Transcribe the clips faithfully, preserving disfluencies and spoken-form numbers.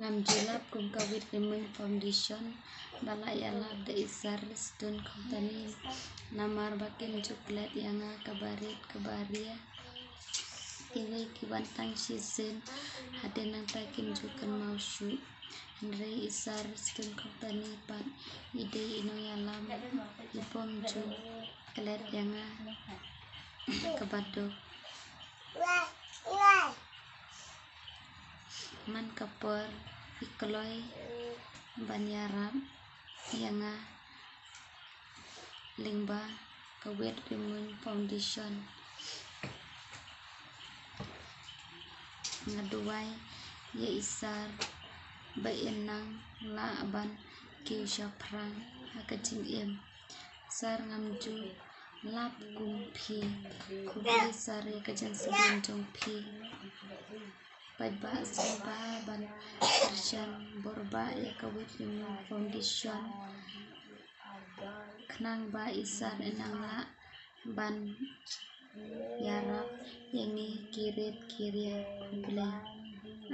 Ngam ju lap kum ka Wit Rimmuiñ Foundation ba la ïalap da i Sar Stone Company, namar ba kim ju klet ïa nga kaba rit kaba ria. Iwei ki wan tang shisien hadien nangta kim ju kynmaw shuh. Hynrei i Sar Stone Company pat i dei i nongïalam, i bym ju klet ïa nga kaba duk. Man ka por i kloi ban ïarap ïa nga lyngba ka Wit Rimmuiñ Foundation. Nga duwai ïa i Sar ba in nang lah ban kiew shaphrang ha ka jingim. Sar, ngam ju lap kum phi. Khublei Sar ïa ka jingsngewbha jong phi. Paidbah, sngewbha ban kyrshan bor bha ïa ka Wit Rimmuiñ Foundation, khnang ba i Sar in nang lah ban ïarap ïa ngi ki rit ki ria. Khublei.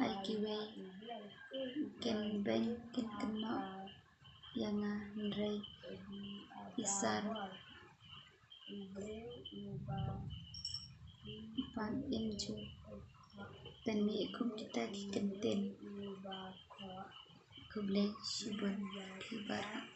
Ai kiwei kin beiñ kin kynmaw ïa nga, hynrei i Sar pat im ju pynmih kum kita ki kyntien. Khublei shibun phi baroh.